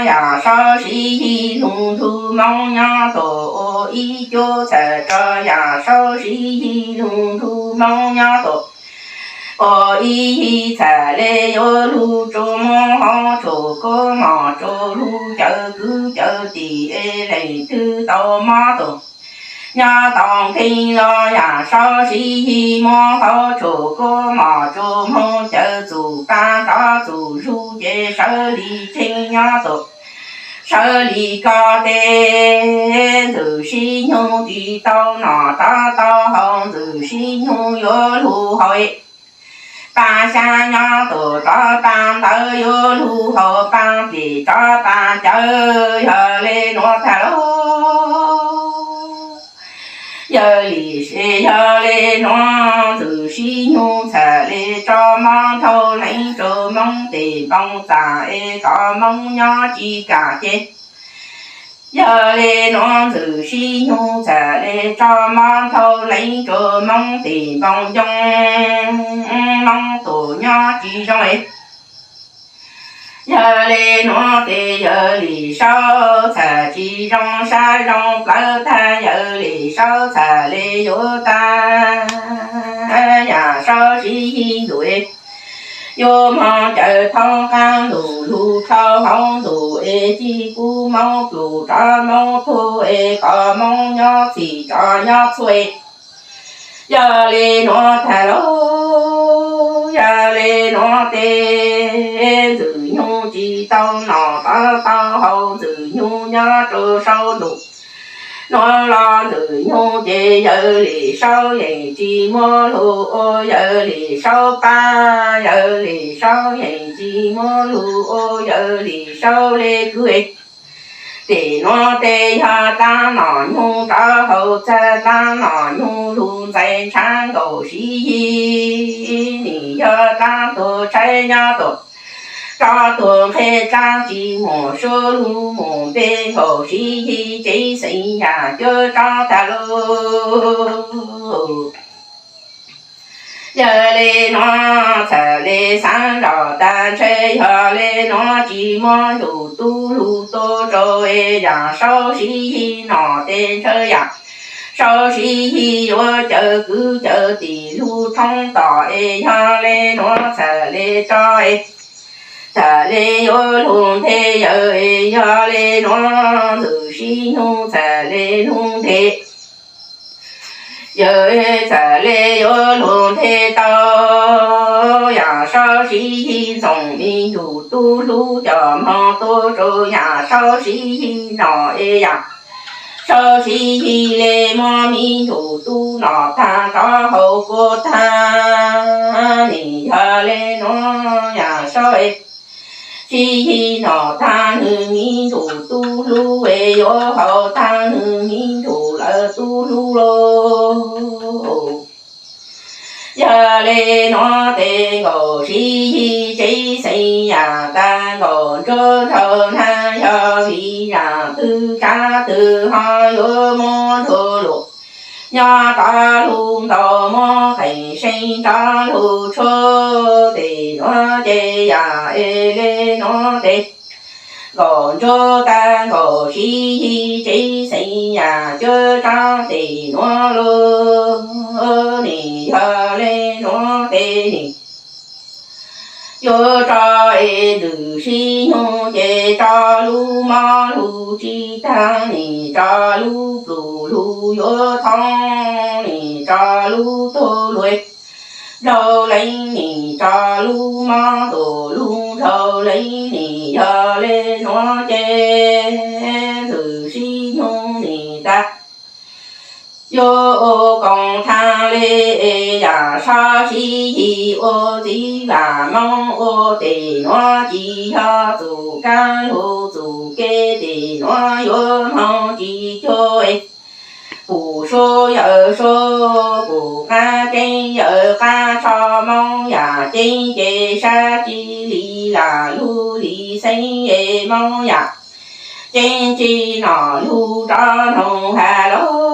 Yaam Saub Siv Yig lug ntug Moob nyob tuaj ua ib cuab, txhaj tso Yaam Saub Siv Yig lug ntug Moob nyob tuaj ua ib yig, txhaj le yuav lug tsuj muab hauv tshuaj kuv mom tsuj lug cawv kwv cawv tij es leej twg tau mob tuaj nyob tau nkeeg los Yaam Saub Siv Yig muab hauv tshuaj kuv mom tsuj moog cawv txuj paab rov txuj zug ces sawv li tseeb nyob tuaj, sawv li ko tes. Ntxwg Sib Nyoog tsis tau noj rov tau haus, Ntxwg Sib Nyoog yuav lug haus paab xyab nyob tuaj rov paab ntawv, yuav lug haus paab plig rov paab cawv, yog le nuav tag lauj. Yawm Lis, yog le nuav Ntxwg Sib Nyoog txhaj le tso mob nrhau leev rua Moob tes npoo txaj es kom Moob nyob tsis kam ces, yog le nuav Ntxwg Sib Nyoog txhaj le tso mob nrhau leev rua Moob tes npoo ncoo, Moob tuaj nyob tsis zoo es. Yog le nuav tes Yawm Lis Saub txhaj tsis zoo sab zoo plawv tag, Yawm Lis Saub txhaj le yuav tas Yaam Saub Siv Yig ntuj es, yuav moog cawv thoob qaab ntuj lug dlhau hauv ntuj es, tsis pub Moob plum rov Moob tuag es, kom Moob nyob txhij rov nyob txhua es. Yog le nuav tag lauj. Yog le nuav tes Ntxwg Nyug tsis tau noj tau tau haus, Ntxwg Nyug nyob rua saum ntuj nuav los Ntxwg Nyug ces Yawg Lis Saub yeej tsis muaj lug ua Yawg Lis Saub pab, Yawg Lis Saub yeej tsis muaj lug ua Yawg Lis Saub le kug. Tes nuav tes yog dlaab nom nyug rov haus txag, dlaab nom nyug lug ntxais ntshav nkaus Siv Yig, nim yog dlaab tuag tshaib nyob tuag, rov tuag nqeg dlaab tsi muaj suab lug mus npe nkaus Siv Yig cev xeem yam cuab tsob tag lug. Yog le nuav txhaj le xaav zog tag ntshe yog le nuav tsis muaj ntuj tub lug tuaj rua es Yawm Saub Siv Yig nom tes ntshe Yawm Saub Siv Yig yuav cawm kwv cawm tij lug thoob tom es yog le nuav txhaj le tso es txhaj le yuav lug nthe Yawg es yog le nuav Ntxwg Siv Nyug txhaj le lug nthe Yawg txhaj le yuav lug nthe tau Yawm Saub Siv Yig ntxoov me ntsuj tub hlub coj moog tuaj rua Yawm Saub Siv Yig nom es Yawm Saub Siv Yig le muab me ntsuj tub nom tag rov haus kua tag, nim yog le nuav Yawm Saub Siv Yig nom tag nwg me ntsuj tub hlub es yuav haus tag nwg me ntsuj lawv tub hlub lauj. Yog le nuav tes nkaus Siv Yig cev xeem yam tag nkaus ntsuab nrhau nag, yog vim yam twg tsav twg ho yuav muab nrug lug nyob rov lug ntau, muab qeej seeb rov lug tshuab. Tes nuav ces yam es le nuav tes nkaus ntsuab tag nkaus Siv Yig cev xeem yam cuab tsob, tes nuav lug nim yog le nuav tes nim yuav tso es Ntxwg Siv Nyug ces tso lub mob lug tsi tag, nim tso lub pluj lug yuav thoob, nim tso lub tug lug nraug leej, nim tso lub mob ntuj lug nraug leej, nim yog le nuav ces Ntxwg Siv Nyug nim tag yuav ua koom thaaj le es Yawm Saub Siv Yig ua txiv vam Moob ua. Tes nuav tsis yog txuj kaab lug txuj kev, tes nuav yuav moog tsis cuag pum suab yawm suab, pum qaab ceeb yawm qaab tsho, Moob yam ceeb ces sab tsi li lam lug li xeeb es Moob yam ceeb tsi nom lug rov noog has lug.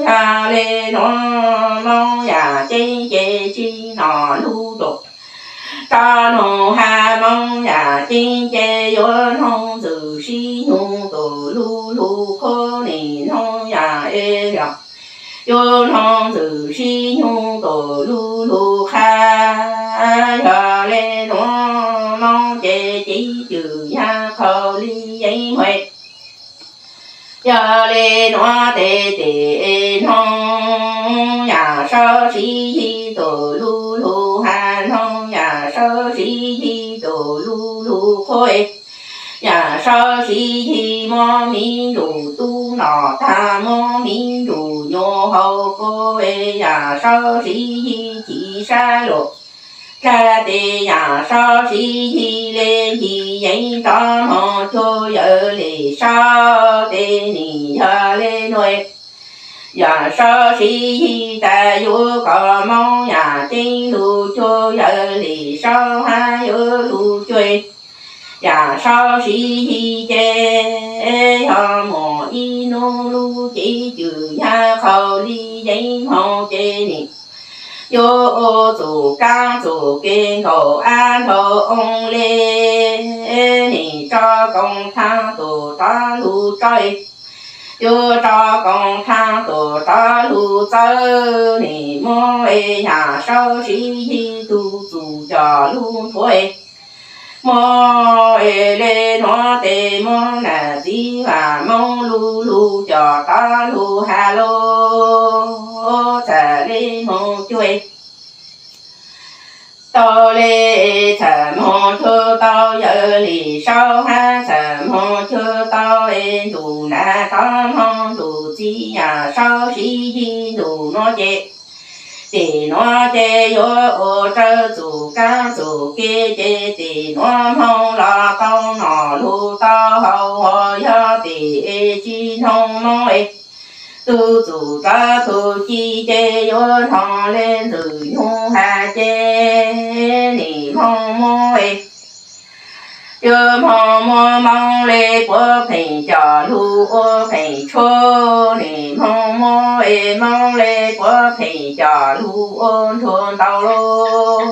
Yog le nuav Moob yam ceeb ces tsi nom lug rov noog has, Moob yam ceeb ces yuav noog Ntxwg Siv Nyug tus lug lug qhuab, nim noog yam es yog yuav noog Ntxwg Siv Nyug tus lug lug qha. Yog le nuav Moob ces cev cwm yag qhau li yeeb muag. Yog le nuav tes tes noog Yawm Saub Siv Yig tus lug lug has, noog Yawm Saub Siv Yig tus lug lug qhuab. Yawm Saub Siv Yig muab me ntsuj tub nom tag, muab me ntsuj nyuas haus kua, Yawm Saub Siv Yig chim sab lug dlaag tes Yawm Saub Siv Yig le yig yeeb rov moog cuag Yawg Lis Saub. Tes nim yog le nuav Yawm Saub Siv Yig tas yuav kom Moob yam ceeb lug cuag Yawg Lis Saub hab yuav lug cuag Yawm Saub Siv Yig ces yog muaj ib nub lub cev cwm yag qhau li yeeb moog ces nim yuav ua txuj kaab txuj kev nkaus ab nrau oo le. Nim tso koom thaaj tus rov lug tso, yuav tso koom thaaj tus rov lug txawb. Nim muab Yawm Saub Siv Yig tug txuj coj lug nthuav, muab le nuav tes muab nam txiv Vam Moob lug lug coj rov lug has lug, txhaj le moog cuag tau le, txham moog cuag tau yawg Lis Saub hab, txham moog cuag tau es ntuj nam rov moog ntuj txiv Yaj Saub Siv Yig ntuj nuav ces, tim nuav ces yuav ua rawv txuj kaab txuj kev ces tim nuav moog los tau noj lug tau haus, yog tim tsis noog moog es tug txuj txawv tug ci ces yuav noog le Ntxwg Nyug has ces nim moog moog es yuav moog moog moog le puab pheej coj lug ua pheej tshuab, nim moog moog es moog le puab pheej coj lug ua ntsuag ntau lug.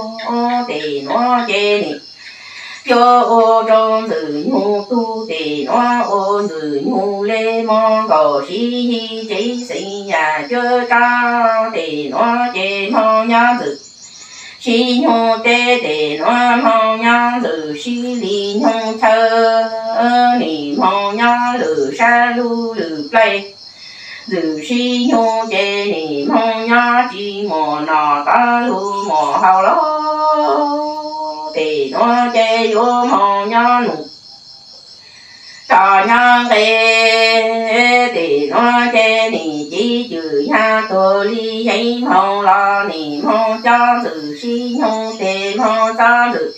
Tim nuav ces nim yuav ua rau Ntxwg Nyug tug, tim nuav ua Ntxwg Nyug le moog nkaus Siv Yig tsev xeem Yaj cuab tsaab, tim nuav ces moog nyob Ntxwg Siv Nyug teb, tim nuav moog nyob Ntxwg Siv Lis Nyug chaw, nim moog nyob lwm sab lug lwm plawg. Ntxwg Siv Nyug ces nim moog nyob tsis muaj noj tau lug muaj haus lug, tim nuav ces yuav moog nyob num tso nyob nqe. Tim nuav ces nim ci cwm yag tuag li yeeb moog los nim moog coj Ntxwg Siv Nyug tes moog txob Ntxwg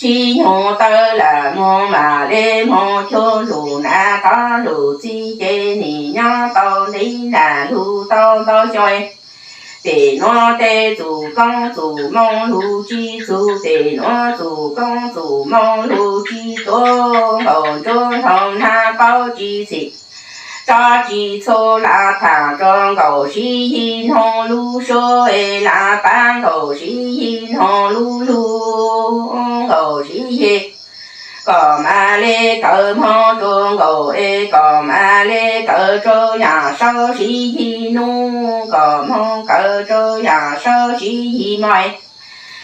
Siv Nyug taw lam moog mam le moog cuag ntuj nam rov ntuj txiv ces nim nyob tau ntev nag lug tau ntau xyoo. Tim nuav tej txuj koob txuj moo lug tsis txug, tim nuav txuj koob txuj moo lug tsis tuav, nkaus ntsuag nraug nag paub tsis txhim, tso tsis txhua lam tham rua nkaus Siv Yig noog lub suab, lam pab nkaus Siv Yig noog lub lug, nkaus Siv Yig kom mam le kawm moog rua nkaus es kom mam le kawm rua Yaj Saub Siv Yig nub, kom moog kawm rua Yaj Saub Siv Yig moog.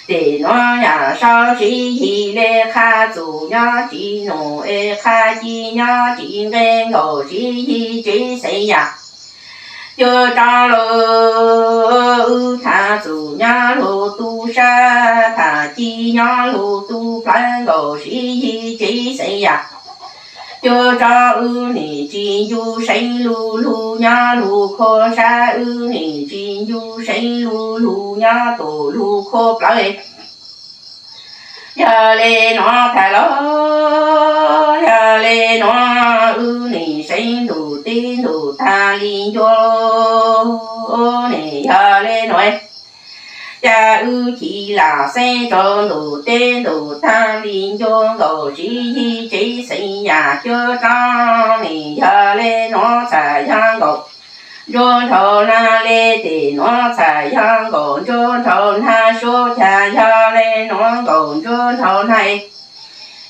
Tim nuav Yaj Saub Siv Yig le qha txuj nyob tsis num es qha ci nyob tsis nqe nkaus Siv Yig tsev xeem Yaj cuab tsaab lug, tham txuj nyob lug tub sab, tham ci nyob lug tub plawg nkaus Siv Yig tsev xeem Yaj cuab tsaab. Wb nim tsis ncu seev lug lug nyob lug khua sab, wb nim tsis ncu seev lug lug nyob tug lug khua plawg. Yog le nuav tham los, yog le nuav wb nim seev ntuj teb ntuj tag li ncua, nim yog le nuav cas wb chim lam xeeb rua ntuj teb ntuj tag li ncua nkaus Siv Yig tsev xeem Yaj cuab tsaab. Nim yog le nuav txham yog nkaus ntsuag nraug nag le, tim nuav txham yog nkaus ntsuag nraug nag, suav cas yog le nuav nkaus ntsuag nraug nag.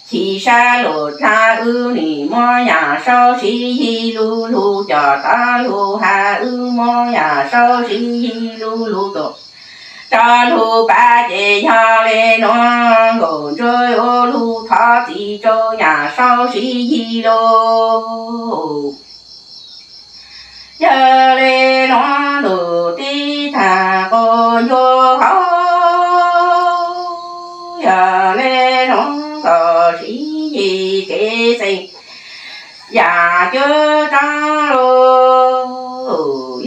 Chim sab lug dlaab wb nim muab Yaj Saub Siv Yig lug lug coj rov lug has, wb muab Yaj Saub Siv Yig lug lug tuaj rov lug pab ces yog le nuav nkaus ntsuag yuav lug thov txim rua Yaj Saub Siv Yig lauj. Yog le nuav ntuj teb tag quas ncua hauv, yog le nuav nkaus Siv Yig tsev xeem Yaj cuab tsaab lauj.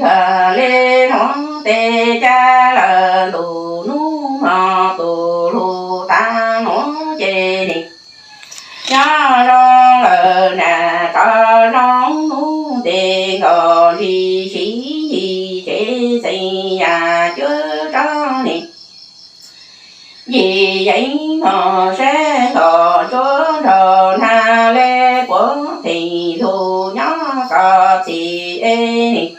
Yog le nuav tes ca lawm ntuj nub mog, tug lug taag nuav ces nim nyob zoo lawm na, rov zoo nub tes nkaus li Siv Yig tsev xeem Yaj cuab tsaab nim. Yig yeev mog sab nkaus ntsuag nraug nag le puab pheej lug nyob koj txhim es nim.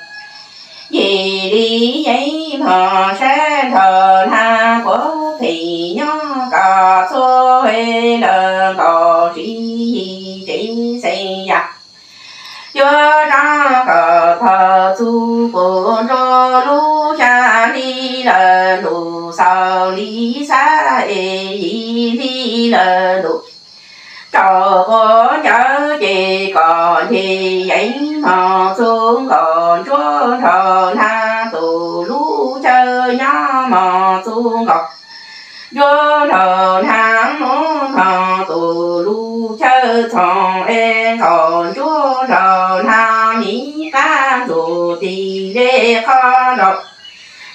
Yig li yeev mog sab nraug nag puab pheej nyob koj txhua es lawm nkaus Siv Yig tsev xeem Yaj cuab tsaab. Koj tog txug puag ntsuag lub xya hli lawm ntuj, xaus li xab es yim hli lawm ntuj, rau quas ncawv ces koj nce yeev mog txug nkaus ntsuag nraug nag tug lub chaw nyob mog txug nkaus ntsuag txoos es nkaus ntsuab nraug nag mi qab ntxuj tis le qhov nraug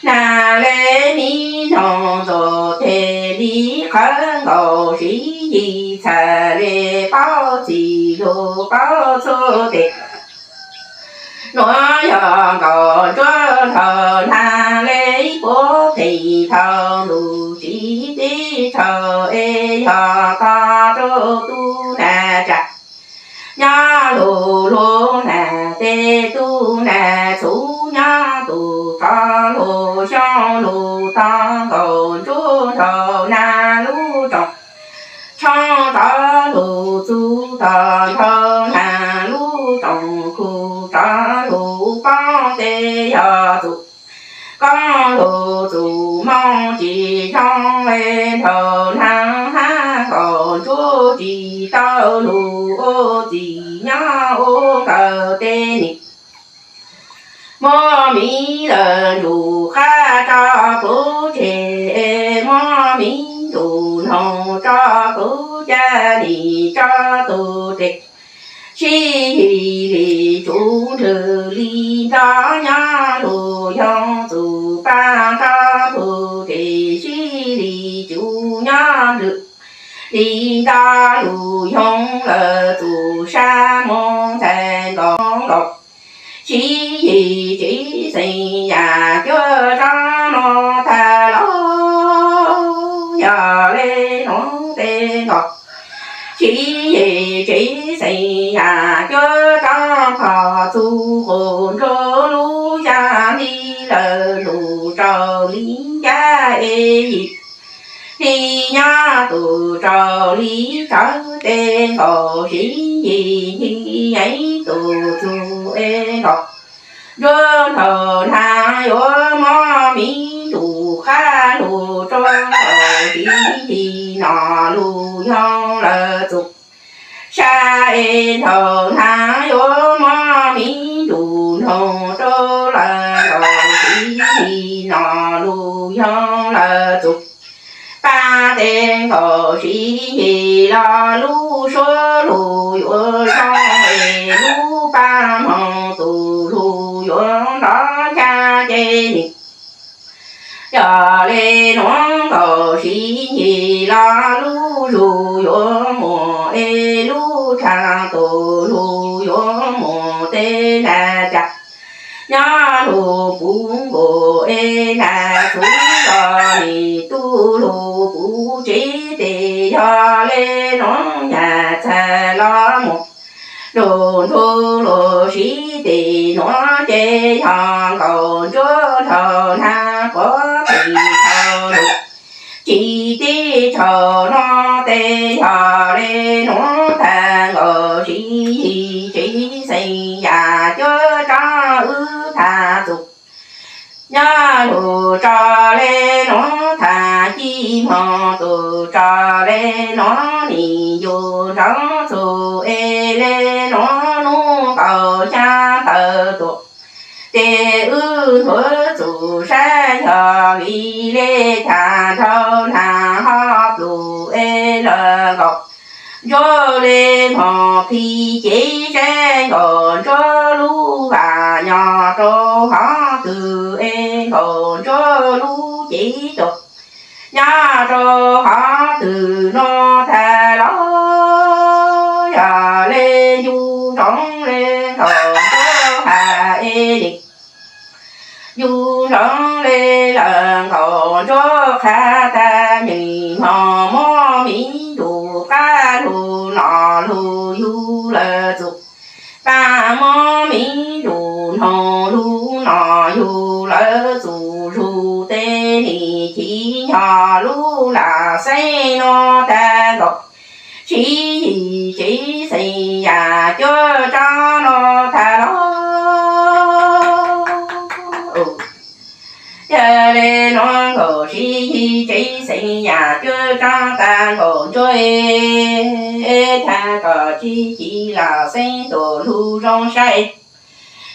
nag le mi noog ntxuj tes li qhawv nkaus siv yim txhaj le paub txij lug paub txhua tes. Nuav yog nkaus ntsuab nraug nag le puab pheej thaum ntuj tsis teb tshaum es yog tog rau tub nag tsa nyob lug lug nag teb tub nag txhuv nyob tus tsov lug xyoob lug tog nkaus ntsuab nraug nag lub rooj tshoob tsov lug txug tog nraug nag lub rooj khuj tsov lug poob tes yog txug koob lug txug moo tsis zoo es nraug nag hab nkaus ntsuab tsis tau lug ua txij nyob ua nkaus teb nis. Muab miv lawm ntuj qab tso pluv tseg, muab miv ntuj noog tso pluv ca nis tso tug tes. Sib yig li tsum nrwg li nto nyob lug yoog txug paab tso tug tes, sib li tsum nyob nrwg li nto lug yoog lawm txug sab moog ntxhais nkaus nkaus. Sib yig tsev xeeb yam cuab tso nuav tag los yog le nuav tes nkaus. Sib yig tsev xeeb yam cuab tso qhov txug qhov nruab lub xyaa li lawm ntuj tsaus li ncaj es yim li nyob tug tsaus li tsawv tes nkaus sib yig ncig yeev tug txug es nkaus. Ntsuab nraug nag yuav muab miv ntuj qab lug rua nkaus sib yig no lug yoog lawm txug sab es nraug nag yuav muab miv ntuj noog rua lawm nkaus sib yig no lug yoog lawm txug paab tes nkaus sib yig los lub suab lug yuav zoo es lub paab moog tug lug yuav nrov ca ces nim. Yog le nuav nkaus sib yig los lub zug yuav muaj es lub tshaav tug lug yuav muaj tes nag ca nyob lug puv nkaus es nag txug los nim tub lug puv tsev tes yog le nuav nyaj txhaj los mus nrug nrug lug sib tes nuav ces yog nkaus ntsuab nraug nag puab pheej thaum lug tsis teb tshaum nuav tes yog le nuav tag nkaus sib yig tsev xeeb yam cuab tso wb tag txug nyob lug tso le nuav tag ci moog tug tso le nuav nim yug nrov txug es le nuav nub nkaus xyaa tawm tuaj tes wb nthuav txug sab yog vim le cas nraug nag ho pluj es lawm nkaus ntsuab le moog qhib cev saib nkaus ntsuab lub vaj nyob rau hov twg es nkaus ntsuab lub cev tuaj nyob rau hov twg nuav tag los yog le ncu ntsoov le nkaus ntsuab has es li ncu ntsoov le lawm nkaus ntsuab qha tag nyeem hmo muab miv ntuj qab lug no lug yug lawm txug paab muab miv ntuj noog lug no yug lawm txug zug tes nim chiv nyob lub lam xeeb nuav tag nkaus sib yig tsev xeeb yam cuab tso nuav tag los yog le nuav nkaus sib yig tsev xeeb yam cuab tso tag nkaus ntsuab tag kom tsis ci lam xeeb ntuj lug zoo saib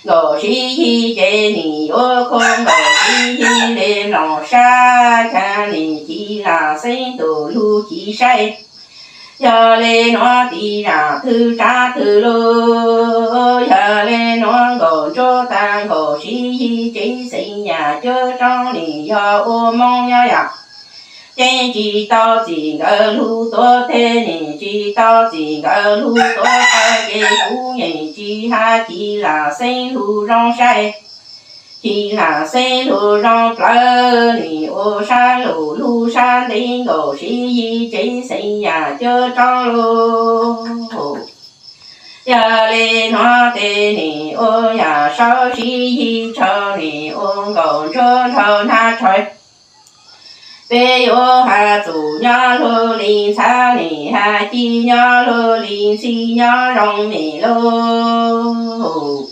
nkaus sib yig ces nim yuav khuv nkaus sib yig le mloog sab tag nim ci lam xeeb ntuj lug ci saib Yog le nuav tij Zam Thwv Tsab Thwv Lug, yog le nuav Nkaum Ntsuab Tag Nkaus Siv Yig Tsev Xeem Yam Cuab Roob nim yog ua Moob nyob yom. Ces tsis tau txim nkawd lug tuav teg, nim tsis tau txim nkawd lug tuav teg, ces kuv yeej tsis hab Chiv Lam Xeeb lug zoo saib. Chiv Lam Xeeb lug zoo plawv, nim ua sab lug lug sab ntev Nkaus Siv Yig Tsev Xeem Yam Cuab Roob lug. Yog le nuav tes nim ua Yam Saub Siv Yig Tshau, nim ua Nkaum Ntsuab Nrhau Nab Tshau. Peb yuav has txum nyob lug li ntxhab, nim has ci nyob lug li ntxhi, nyob zoo mem lug.